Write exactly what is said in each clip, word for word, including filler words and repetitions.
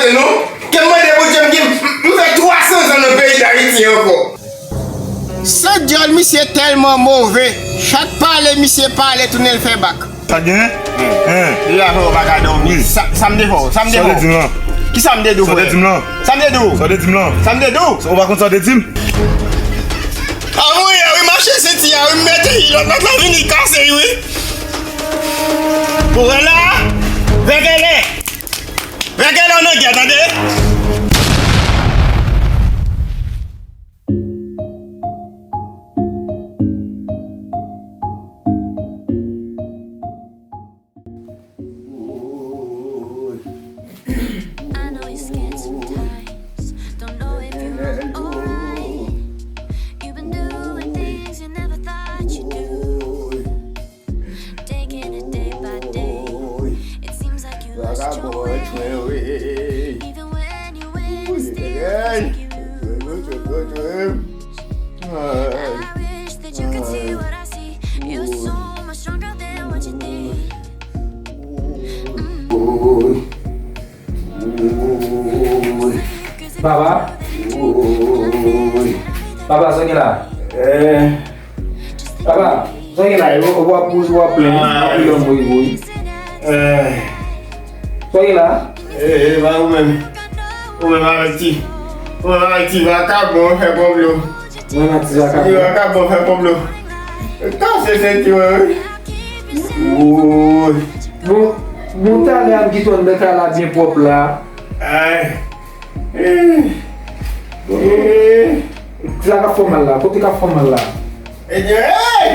Non, ke m mande Bondye, m gen, m fè twa san zan nan peyi Dayiti ankò. San dyòl, misye tèlman move. Chak pale, misye pale, tounen l fè bak. Sa gen? Hein? Li la fè w pa ka dòmi. Wi. Sa, sa m te fè w? Sa m te fè w? Sa w te di m lan? Ki sa m te di w, frè? Sa w te di m lan? Sa m te di w? Sa w te di m lan? Sa m te di w? Ou pa konn sa w te di m? A mwen, wi, mache senti a, wi, m mete kilòt, lòt la vini kase, wi. Ou wè la? Vègèlè! Vègèlè an nan gè, tande! I know you're scared sometimes. Don't know if you're alright. You've been doing things you never thought you'd do. Taking it day by day. It seems like you lost your way. Even when you win, it still feels like you lose. And I wish that you could see what I see. You're so much stronger than what you think. Papa? Papa, sa w gen la? Eh. Papa, sa w gen la? Ou, ou ap, ou ap plenn, ou ap plenn, woy, woy. Eh. Sa w gen la? Eh, eh, pa ou menm. Ou menm avèk ti, ou menm avèk ti vakabon fè konplo. Mwen nan ti vakabon. Ti vakabon fè konplo. Kase senti mwen, wi. Woy. Bon, bon, talè a m kite w anndan kay la byen pwòp la. Ay. Eh. Eh. Sa k ap fè w mal la? Kote k ap fè w mal la? Eh, eh. Ay.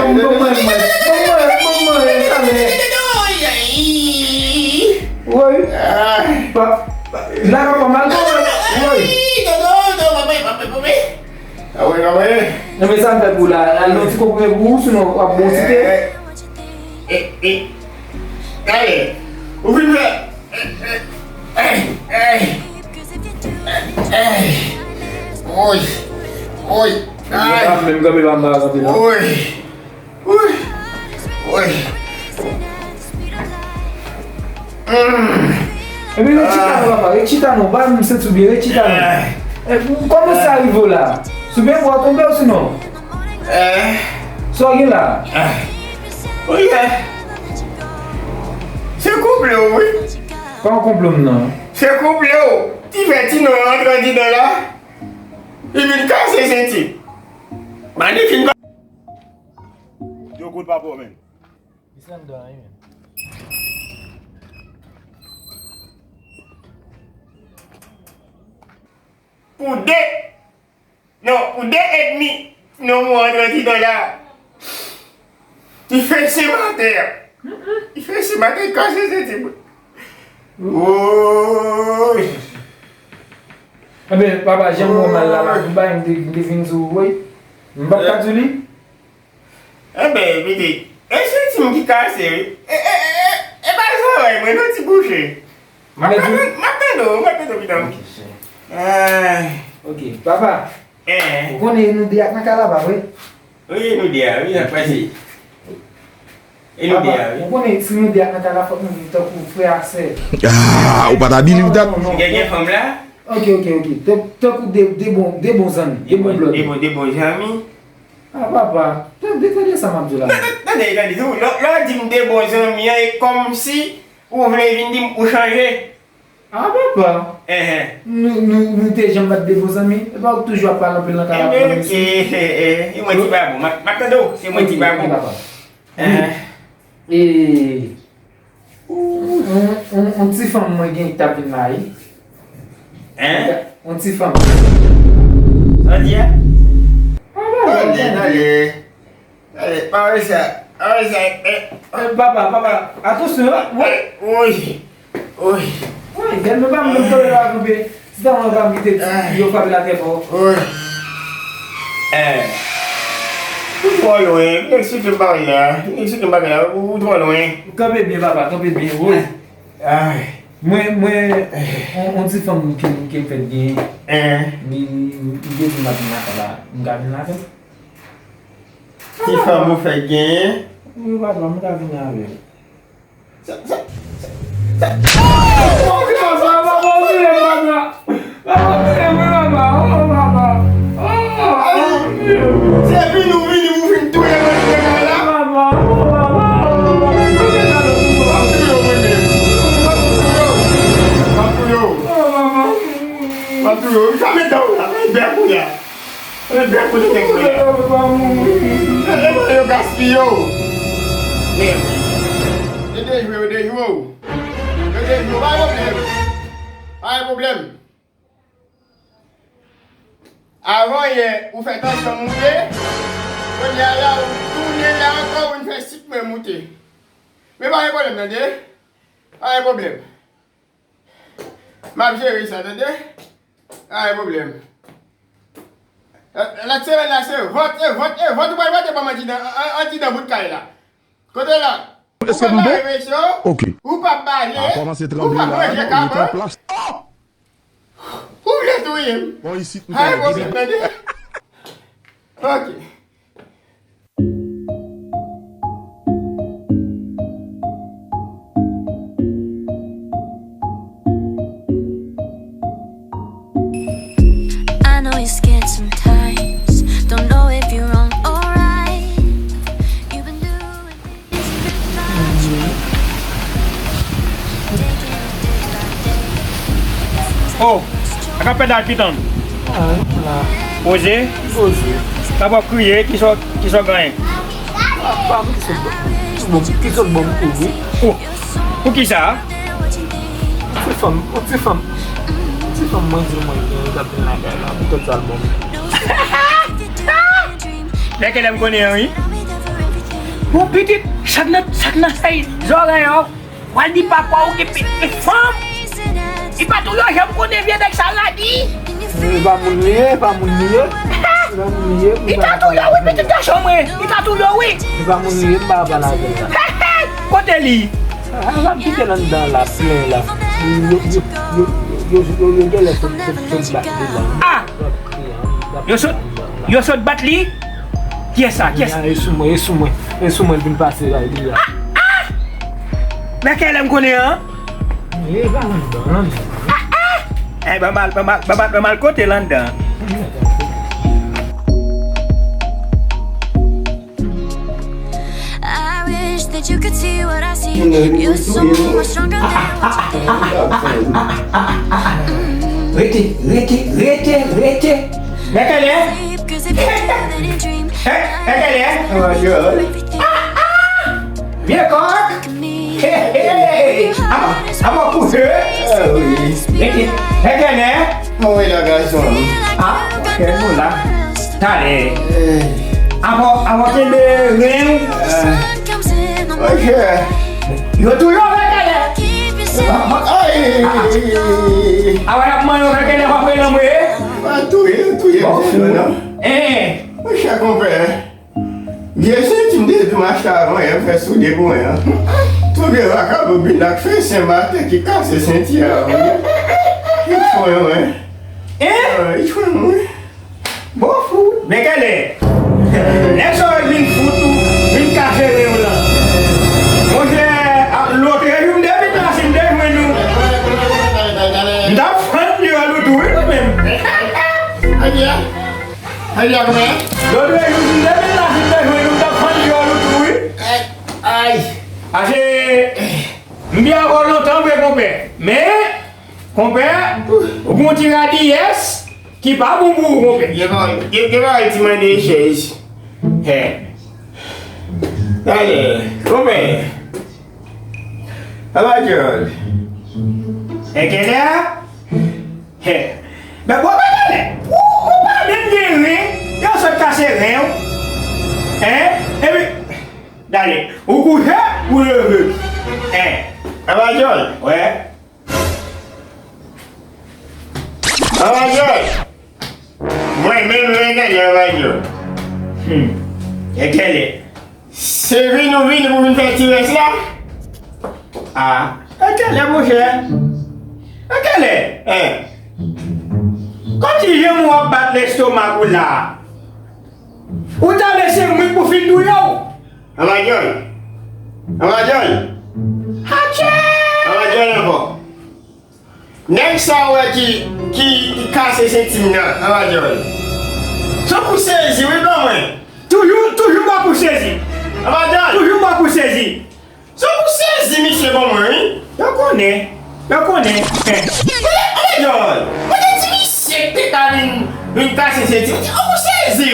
Bon, bon, mwen, mwen. Bon, mwen, bon, mwen, talè. Woy. Ay. Pa, pa, la k ap fè w mal, bon, mwen. Woy. Anben, sa m fè pou w la, al yon ti konprime pou ou, sinon w ap bon tite. Eh, eh, eh. Talè, ou fin fè. Eh, eh, eh, eh. Woy, woy. Ay. Menm kanpe pa m pa santi non. Woy. Woy. Woy. Mm. Ebyen, rechita non, papa, rechita non. Ba m senti w byen, rechita non. Eh. Eh, kòman sa rive w la? Sou byen bò w tonbe ou sinon? Eh. Sa w gen la? Eh. Wi, eh. Se konplo w, wi. Pa yon konplo m nan. Se konplo w. Ti fè ti non antre andidan la. Li vin kase senti. Manifin pa. Yo good pa bon, men. Li se anndan an, wi, men. Pou de, non, pou de edmi, non, mwen antre andidan la. Li fese m atè. Li fese m atè, li kase senti mwen. Woy. Enben, papa, jan m wè w mal la, la, m pa, m te, m te vin di w, wi. M p ap ka di w li. Enben, pitit, e senti m ki kase, wi. E, e, e, e, e pa zòrèy mwen, non, ti bouche. M ap tande w, m ap tande w, m ap tande w, pitit. Ok, papa. Eh. Ou konnen e nou de ak nan kay la, pa vre? Wi, e nou de a, wi, sa k pase? E nou de a, wi. Ou konnen, si nou de ak nan kay la, fòk nou viv tankou frè ak sè. Ah, ou pa ta believe that? Non, non, non. Gen, gen fanm la? Ok, ok, ok. Tan-, tankou de, de bon, de bon zanmi, de bon blòdè. De bon, de bon zanmi. Ah, papa, tande, tande sa m ap di w la. Tande, tande, tande, lè, lè w di m de bon zanmi an, e kòmsi ou vle vin di m ou chanje. Ah, papa. Enhen. Nou, nou, nou te janm pa t de bon zanmi. E pa ou k toujou ap pale anpil nan kay la pou nou isi. Enben, ok, e, e, e, e mwen ki pa bon. M ap, m ap tande w, se mwen ki pa bon. Ok, ok, papa. Enhen. Wi. E, yon, yon, yon ti fanm mwen gen ki t ap vin la, wi. Hein? Yon ti fanm. Sa w di a? Tande, tande. Tande, pa wè sa. Pa wè sa. Eh, eh, papa, papa, atansyon, wi. Eh, woy. Woy. Woy, gade, nou pa menm kanpe la kanpe. Si ta mwen pa kite yo frape l atè fò. Woy. Eh. Ou twò lwen. Vin eksplike m bagay la. Vin eksplike m bagay la. Ou, ou twò lwen. Kanpe byen, papa, kanpe byen. Woy. Ay. Mwen, mwen, yon, yon ti fanm ke, ke m fèk genyen. Eh. Li, li, li te vin ap vin lakay la. M ka vin lakay? Ti fanm ou fèk genyen? Wi, patwon, m ka vin avè l. Sa, sa, sa, sa. Oh! Yo gaspiye w. Yo dejwe, yo dejwe w. Yo dejwe w, pa gen pwoblèm. Pa gen pwoblèm. Avan yè, ou fè tansyon moute. Kounye a la, ou tounen la ankò, ou vin fè sik mwen moute. Men pa gen pwoblèm, tande. Pa gen pwoblèm. M ap jere sa, tande. Pa gen pwoblèm. Lòt semèn la, se vòt, e vòt, e vòt, ou pral vote ban m antidan, an- antidan bout kay la. Kote la? Ou pap bare mesye, ou pap bale, ou pap manje kabòs. Ou vle touye m? Bon, isit, m pa gen pwoblèm, tande. Ok. I know you're scared sometimes. Don't know if you're wrong or right. You've been doing this without you. Taking it day by day. It seems like Oh, a ka pèdal pitan. Ah, la. Poze. Poze. Sa w ap kriye, ki sa w, ki sa w genyen? Ah, pa m, ki sot bon, ki sot bon pou ou. Pou, pou ki sa? Ti fanm, yon ti fanm, ti fanm mwen di mwen gen, li t ap vin lakay la, pou tout sa l bon. Lè kèlè m konnen an, wi. Bon, pitit, sa k nan, sa k nan fèy zòrèy yo. Pral di papa w gen pitit fanm. Li pa tou yo janm konnen vye nèg sa radi. E pa moun li ye, e pa moun li ye. E pa moun li ye. Li ta tou yo wi, pitit gason mwen. Li ta tou yo wi. E pa moun li ye, m pa pale avè l la. Kote li? A, l ap kite l anndan la, plen la. Yo, yo, yo, yo, yo, yo genlè sot, sot, sot bat li la. Ah! Yo sot, yo sot bat li? Kiyès sa? Kiyès? E sou mwen, e sou mwen, e sou mwen vin pase la, li a. Ah, ah! Men kèlè m konnen an? E pa anndan, anndan. Ah, ah! Eh, ban m al, ban m al, ban m al, ban m al kote l anndan. I wish that you could see what I see. You're so much stronger than what you think. Rete, rete, rete, rete. Mèkèlè. Mèkèlè. Vye kòk. Hey, hey. Apa, apa kouche? Rete. Mèkèlè. Mwen la gason. Ah, ok, nou la. Talè. Avan, avan kenbe ren w. Monchè. Yo touye w vè kèlè. Avan y ap manyen w vè kèlè w ap rele anmwe. Pa touye, touye. Bon, non. Monchè, konpè. Vye senti m te di m achte avan yè m fè soude pou mwen an. Twouve vakabon bin ak fè sen maten ki kase senti a wi. Li chwen mwen. Li chwen mwen. Bon fout. Mèkèlè. Nèg sa yo vin fout ou, vin kase ren w lan. Monchè, lòt jou m te vin la si m te jwenn ou. M t ap fann dyòl ou tou wi mwen menm. Lòt jou m te vin la si m te jwenn ou, m t ap fann dyòl ou tou wi. Ay. Pase m byen avè w lontan vre konpè. Men, konpè, ou gon ti radiyès ki pa bon pou ou konpè. Gen pa, gen, gen pa ti mande chèz. Hè. Talè, konpè. Ala dyòl. E kèlè a? Hè. Men bon, men kèlè. Ou, ou pa menm gen ren. Yo sot kase ren w. Hein? Epi, talè. Ou kouche, ou leve. Hein? Ala dyòl. Wè. Ala dyòl. Mwen menm Mèkèlè, Mèkèlè. Hmm. Mèkèlè. Se vin ou vin pou vin fè ti rès la? Ah, Mèkèlè, monchè. Mèkèlè. Hein. Kòmsi jan w ap bat lestomak ou la. Ou ta vle se mwen k pou fin touye w. Anba dyòl. Anba dyòl. Atchè! Anba dyòl ankò. Nèg sa w wè ki, ki, ki kase senti m nan, anba dyòl. Se pou sezi, wi, ban mwen. Toujou, toujou ba pou sezi. Anba dyòl. Toujou ba pou sezi. Se pou sezi, misye, ban mwen, wi. Yo konnen. Yo konnen. Anba dyòl. Mwen te di misye ki te ka vin, vin kase senti m. Se pou sezi.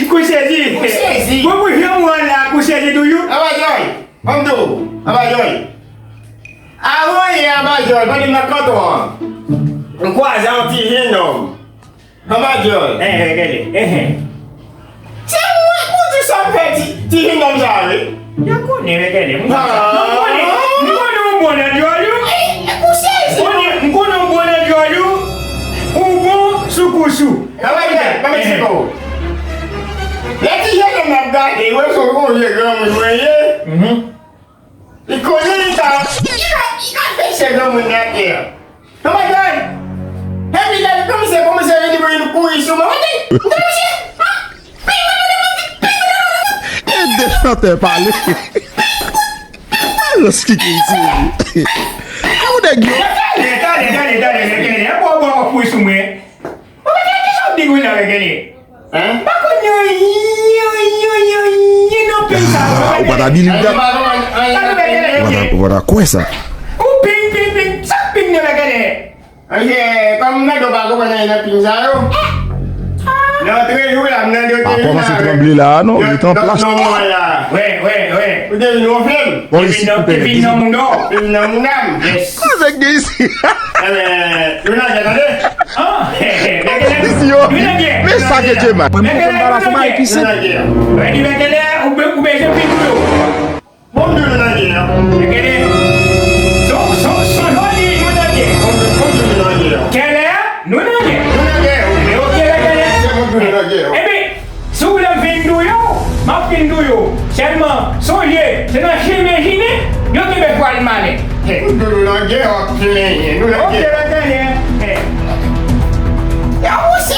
Kou sezi. Kou sezi. Bon, pou jan mwen la, kou sezi toujou. Anba Jòy. Ban m di w. Anba Jòy. Avan yè anba Jòy, pandan m nan kanton an, m kwaze yon ti jennonm. Anba Jòy. Eh, eh, gade. Eh, eh. Se mwen pou di sa m fè ti, ti jennonm sa, wi. Yo konnen, men gade. M konnen, m konnen ou bon nan dyòl ou. Eh, eh, kou sezi. M konnen, m konnen ou bon nan dyòl ou. Ou bon sou kous ou. Anba Jòy, ban m eksplike w. Lè ti jennonm nan ap gade, wè se yon vye granmoun mwen ye. Mhm. Li konnen li ka, li ka, li ka fè se granmoun nan atè a. Anba Jòy. Epi lè l kòmanse, kòmanse vin, vin kouri sou mwen. Mwen di, mwen di, "Mesye, ah, peye mwen, mwen di, peye mwen." E de chantè pale. Alòs ki gen isi. E ou nèg yo. Talè, talè, talè, talè, talè, talè. Bon, bon, kouri sou mwen. Mwen di, "Kisa w di, wi, la, gade?" Hein? Pa konn anyen, anyen, anyen, anyen nan peyi sa. Ah, ou pa ta believe that? Ou pa ta, ou pa ta kwè sa? Ou ping, ping, ping. Sa k ping nan bagay la? Anyen, kòm nèg yo pa konprann anyen nan ping sa yo. Nan trejou la, m nan de trejou la. Pa kòmanse tranble la, non, li t an plas. Wè, wè, wè. Ou te vin wonfle m. Bon, isi, ou te vin nan moun nan. Te vin nan moun nan. Yes. Sa nèg gen isi. Ebyen, nou nan gè, tande? Ah, eh, eh, Bèkèlè, nou nan gè. Men sa ke Dye mèt. Mwen, mwen konn pa la fò bay pise. Nou nan gè. Mwen di Bèkèlè, ou be-, ou bezwen pi dou yo. Bon, nou nan gè. Bèkèlè, son, son, son jodi, nou nan gè. Bon, bon, nou nan gè. Kèlè, nou nan gè. Nou nan gè. Men oke, Bèkèlè. Se bon, nou nan gè. Ebyen, si w vle m vin dou yo, m ap vin dou yo. Sèlman, sonje, se nan chemen jinen, yo kenbe pwal malè. Hey. Nou nan gè, w ap plenyen. Nou nan gè. Oke, Bèkèlè. Hey. Y ap pouse